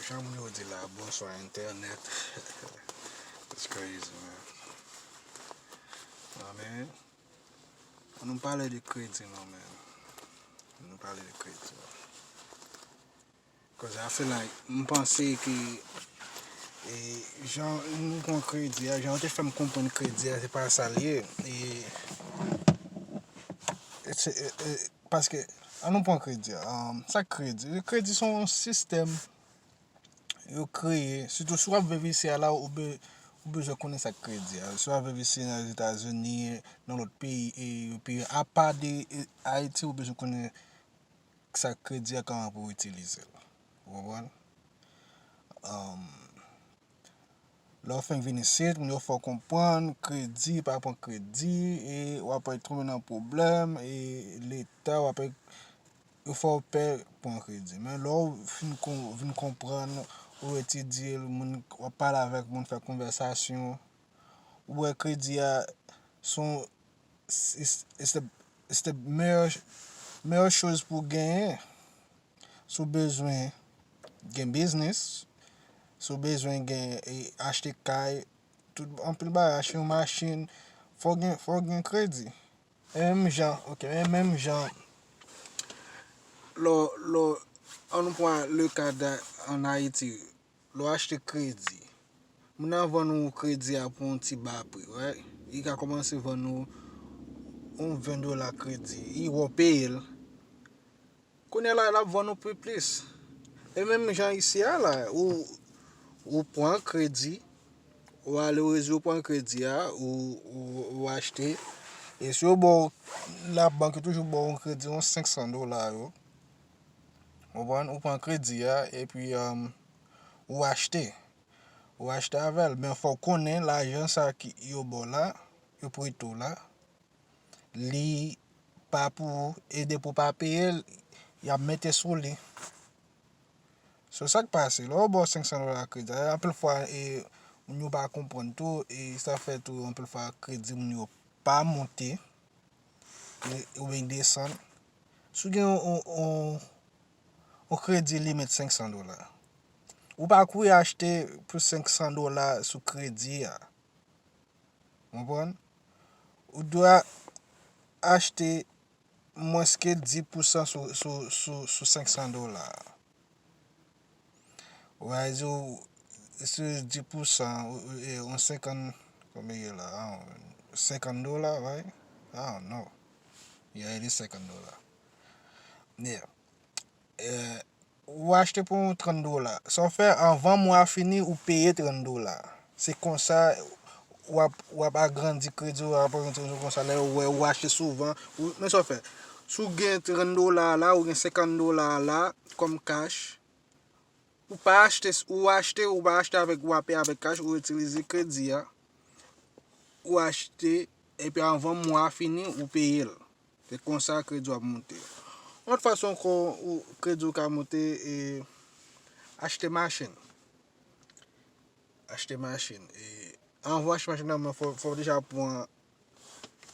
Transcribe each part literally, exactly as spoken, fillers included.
Jan moun yo di la, bonswa entènèt. It's crazy, man. I mean, ann nou pale de kredi non, man. Ann nou pale de kredi. Cause I feel like, m panse ke e, jan nou pran kredi a, jan yo te fè m konprann kredi a, se pa sa l ye. E, e, se- e, e, paske, ann nou pran kredi a. Um, sa k kredi? Kredi se yon sistèm yo kreye, sitou si w ap viv isi a la, ou, be, ou bezwen konnen sa k kredi a. Si w ap viv isi nan Etazini, nan lòt peyi, e yo peyi apa de e, Ayiti, ou bezwen konnen sa k kredi a, kòman pou w itilize l. Ou konprann? Um, lè w fenk vin isit, moun yo fè w konprann, kredi, pa pran kredi, e w ap tonbe nan pwoblèm, e Leta, w ap yo fè w pè pran kredi. Men lè w fin kon- vin konprann, ou etidye l, moun, w ap pale avèk moun, fè konvèsasyon, ou wè kredi a se yon it's, it's the, it's the meyè, meyè choz pou w genyen. Si w bezwen gen biznis, si w bezwen gen e, achte kay, tout anpil bagay, achte yon machin, fò w gen, fò w gen kredi. E menm jan, ok, e menm jan, lò, lò, ann nou pran le ka da- ann Ayiti, lè w achte kredi, moun nan vann ou kredi a pou yon ti ba pri, right? Li ka kòmanse vann ou yon ven dola kredi, li wè w peye l. Kounye a la, l ap vann ou pi plis. E menm jan isi a la, ou, ou pran kredi, ou ale o rezo, ou pran kredi a, ou, ou, ou achte. E si yo ba w, labank yo toujou ba w yon kredi, yon senk san dola yo. Ou konprann? Ou pran kredi a, epi um, ou achte. Ou achte avè l. Men fò w konnen lajan sa ki yo ba w la, yo prete w la, li pa pou ou, e depi w pa peye l, y ap mete sou li. So, sa k pase, lè yo ba w senk san dola kredi, anpil fwa, e, moun yo pa konprann tou, e sa fè tou, anpil fwa, kredi moun yo pa monte, e, oubyen desann. Si w gen yon, yon, yon, yon kredi limit senk san dola, ou pa kouri achte pou senk san dola sou kredi a. Konprann? Ou dwe achte mwens ke dis pousan sou, sou, sou, sou senk san dola. Ou a di w, si dis pousan, ou- ou- e, yon senkant, konbyen ye la? I don't- senkant dola, right? I don't know. Yeah, it is senkant dola. Yeah. Eh, ou achte pou yon trant dola. Sa w fè, anvan mwa a fini, ou peye trant dola. Se konsa, w ap, w ap agrandi kredi w, w ap agrandi kredi w konsa, lè yo wè ou achte souvan. Ou, men sa w fè, si w gen trant dola la, ou gen senkant dola la, kòm cash, ou pa achte, ou achte, ou pa achte avèk, ou pa peye avèk cash, ou itilize kredi a, ou achte, epi anvan mwa a fini, ou peye l. Se konsa kredi w ap monte. Yon lòt fason ankò, ou, kredi w ka monte, e, achte machin. Achte machin. E, anvan w achte machin nan, men fò, fò w deja pran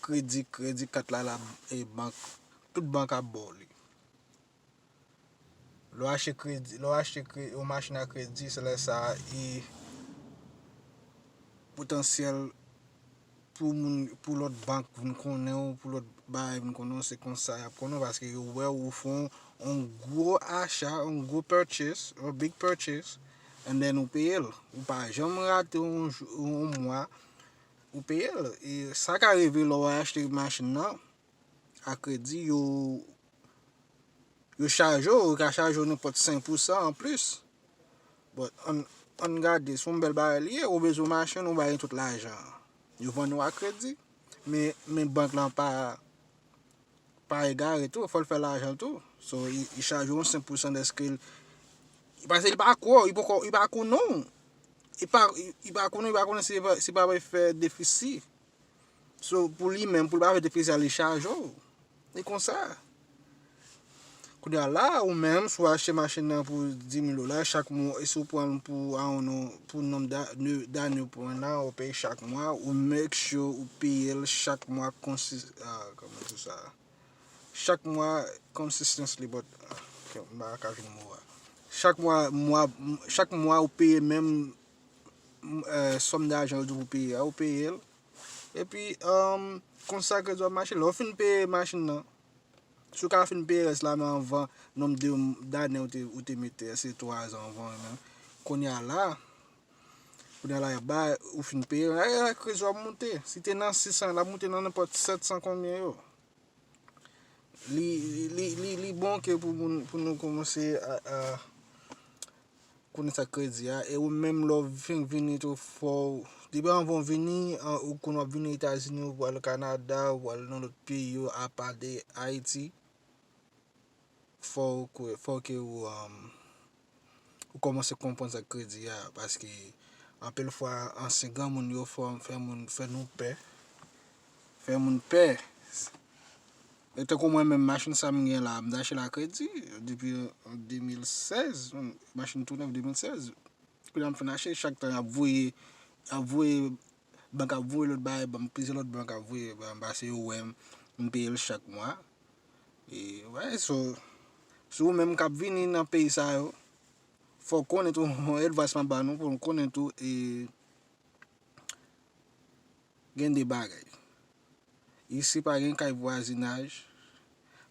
kredi, kredi kat la, la, e, bank, tout bank ap ba w li. Lè w achte kredi, lè w achte kre- yon machin a kredi, se lè sa a, e, potansyèl pou moun, pou lòt bank vin konnen w, pou lòt bagay vin konnen w, se konsa y ap konnen w, paske yo wè ou fè yon, yon gwo acha, yon gwo purchase, yon big purchase, and then ou peye l. Ou pa janm rate yon jou, yon mwa, ou peye l. E sa ka rive lè w achte machin nan a kredi, yo, yo chaje w, yo ka chaje w nenpòt senk pousan anplis. But, ann, ann gade, se yon bèl bagay li ye, ou bezwen machin, ou bay tout lajan an. Yo vann ou a kredi, men, men bank lan pa, pa egare tou, fò l fè lajan tou. So, li, li chaje w yon senk pousan dèske l, paske li pa kwè w, li poko, li pa konnen w. Li pa, li, li pa konnen, li pa konnen si, si pa fè defisi. So, pou li menm, pou l pa fè defisi a, li chaje w. E konsa. Kounye a la, ou menm, si w achte machin nan pou dis mil dola, chak mwa, e si w pran l pou, I don't know, pou nonb da- ne- dane w pran nan, ou peye chak mwa, ou make sure ou peye l chak mwa konsis- ah, kòman di sa? Chak mwa, consistently, but, ah, ok, m pa ka jwenn mo a. chak mwa, mwa, chak mwa ou peye menm, eh, sòm dajan yo di w pou peye a, ou peye l. Epi, um, konsa kredi w ap mache. Lè w fin peye machin nan, si w ka fin peye rès la, men anvan nonb de, dane ou te, ou te mete, se twa zan anvan, men kounye a la, kounye a la, y ap ba ou fin peye, a, a, kredi w ap monte. Si te nan sis san, l ap monte nan nenpòt sèt san konbyen yo. Li, li, li, li bon ke pou moun, pou nou kòmanse a, a konnen sa kredi a. E ou menm lè w vin, vini tou, fò w, depi anvan w vini, an, ou konn w ap vini Etazini, ou pral Kanada, ou pral nan lòt peyi yo, apa de Ayiti, fò w kwe-, fò ke ou, um, ou kòmanse konprann sa kredi a, paske anpil fwa ansyen granmoun yo fò, fè moun, fè nou pè, fè moun pè. E tankou mwen menm, machin sa m gen la, m t achte l a kredi depi de mil sèz, machin tou nèf de mil sèz. Kounye a m fin achte, chak tan y ap voye, y ap voye, bank ap voye lòt bagay ban m, plizyè lòt bank ap voye ban m, paske yo wè m, m peye l chak mwa. E, wè, so, si ou menm k ap vini nan peyi sa yo, fò w konnen tou, yon advice m ap ba nou, pou nou konnen tou, e, gen de bagay. Isi pa gen kay vwazinaj,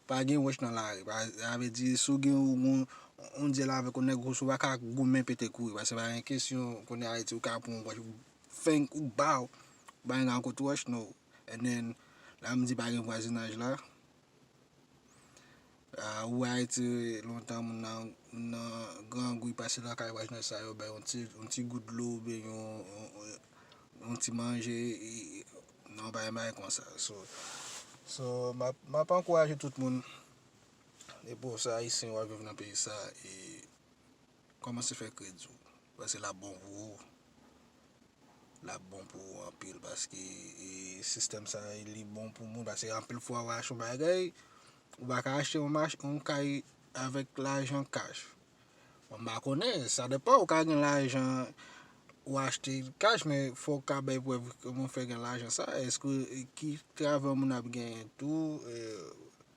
pa gen wòch nan lari. Pa, sa vle di, si w gen yon, yon dyèl avèk yon nèg ou, si w pa ka goumen pete kouri, paske pa gen kesyon konnen Ayiti, ou ka pran yon wòch, fenk ou ba w, pa gen yon kout wòch, no. And then, la m di pa gen vwazinaj la. Ah, ou wè Ayiti, lontan moun nan, moun nan grangou, pase lakay vwazinaj sa yo, bay yon ti, yon ti gout dlo, oubyen yon, yon, yon ti manje, e, non, pa yon bagay konsa. So, so, m ap, m ap ankouraje tout moun, e pou sa, Ayisyen yo ap viv nan peyi sa, e kòmanse fè kredi w, paske l ap bon pou ou. L ap bon pou ou anpil, paske, e, sistèm sa, li bon pou moun, paske anpil fwa w achte yon bagay, ou pa ka achte yon mach-, yon kay avèk lajan kach. Bon, m pa konnen, sa depann, ou ka gen lajan, ou achte kach, men fò w ka bay prèv kòman w fè gen lajan sa, èske, e, ki travay moun ap genyen tou, e,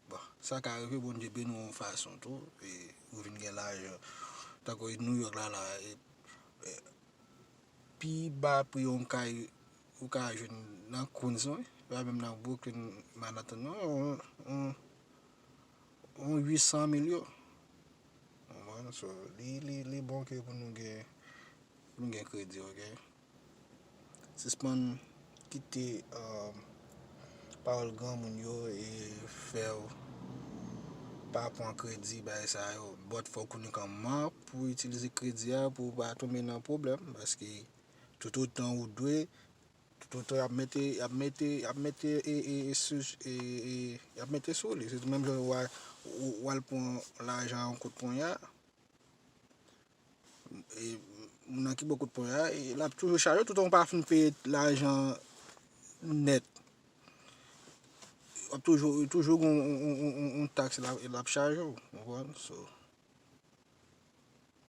bon, sa ka rive, Bondye beni w yon fason tou, e, ou vin gen lajan, tankou New York la, la, e, e, pi ba pri yon kay ou ka jwenn nan Queens, wi. Pa menm nan Brooklyn, Manhattan, non, yon, yon, yon uit san mil yo. Ou konprann? So, li, li, li bon ke pou nou gen, pou nou gen kredi, oke? Sispann kite, um, pawòl granmoun yo e fè w pa pran kredi, bagay sa yo. But fò w konnen kòman pou itilize kredi a pou w pa tonbe nan pwoblèm, paske toutotan ou dwe, toutotan y ap mete, y ap mete, y ap mete, e, e, e, sou, e, e, y ap mete sou li. Se menm jan w a, w, w al pran lajan yon kout ponya. E, moun nan ki bò kout ponya, e, l ap toujou chaje w toutan w pa fin peye lajan nèt. W ap toujou, toujou gen yon, yon, yon, yon, yon taks l ap, l ap chaje w, w konprann? So,